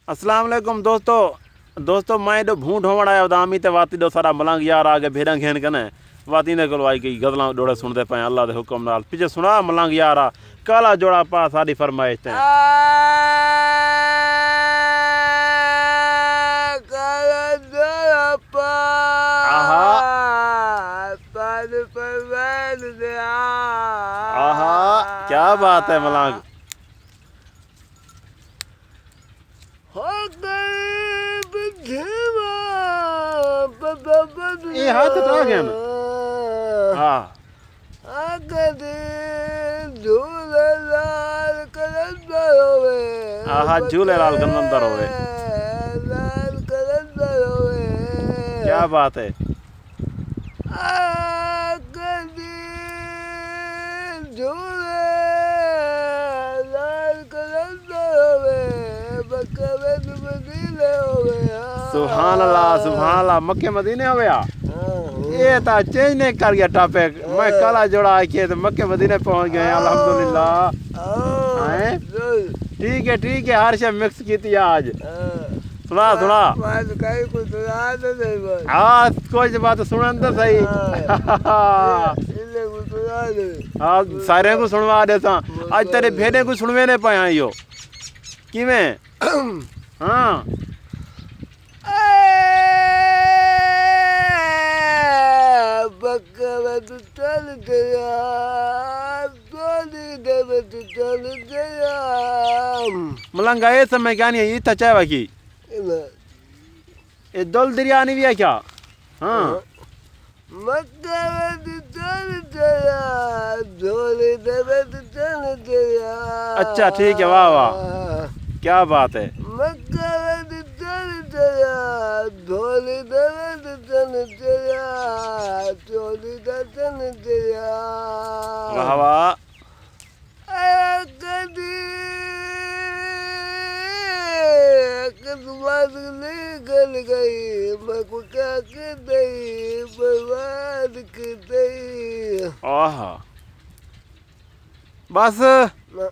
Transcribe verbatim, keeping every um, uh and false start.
السلام علیکم دوستو۔ دوستو، میں ایݙو بھوں ڈھووݨ آیا ہودامی تے واتی ݙو سارا ملنگ یار آ ڳئے بھیݙاں گھن کنے۔ واتی دے کولوں آئی کئی غزلاں ݙوہڑے سݨدے پئے ہیں، اللہ دے حکم نال۔ پچھے سݨا ملنگ یارا، کالا جوڑا پا ساݙی فرمائش تے۔ آ، کالا جوڑا پا۔ آہا۔ ساݙی فرمائش تے آ۔ آہا، کیا بات ہے ملنگ۔ ہو غریب جھیواں پتہ بدلا۔ اے ہتھ ٹا ڳئے نا۔ ہاں۔ آ کدی جھولے لال قلندر ہووے۔ آہا، جھولے لال قلندر ہووے۔ لال قلندر ہووے۔ کیا بات ہے۔ آ کدی جھولے لال قلندر ہووے، مکے وچ مدینے ہووے۔ سبحان اللہ، سبحان اللہ، مکے مدینے ہووے۔ ہاں، ہاں۔ اے تاں چینج نہیں کر ڳیا ٹاپک۔ میں ہاں۔ کالا جوڑا آکھیے تے مکے مدینے پہنچ ڳئے ہیں، ہاں۔ الحمدللہ۔ ہاں۔ ہیں؟ ٹھیک ہے، ٹھیک ہے، ہر شے مکس کیتی آج۔ ہاں۔ سݨا، سݨا۔ بس کہیں کوں سݨا تے نہیں بس۔ ہاں، کجھ بات سݨن تے صحیح۔ ہاں۔ انہیں کوں سݨا دے۔ ہاں، سارے کوں سݨوا ݙیساں۔ اڄ تیݙے بھیݙیں کوں سݨویندے پئے ہیں ایہو۔ کیویں؟ ہاں۔ اے بکر چل گیا، دھولی دے وچ چل گیا۔ ملنگ اے سمجھ کیا نہیں، اتھا چاہے واقعی۔ اے دل دریا نہیں ویا کیا؟ ہاں۔ مکے وچ چل چلیا، دھولی دے وچ چل چلیا۔ اچھا، ٹھیک ہے، واہ، واہ۔ کیا بات ہے۔ مکے وچ چل چلیا، دھولی دے وچ چل چلیا، چولی دا چل چلیا۔ واہ، واہ۔ اے کدی قسمت نکل ڳئی، میں کوں کیا کیتئی، برباد کیتئی۔ آہا۔ بس۔ نہ۔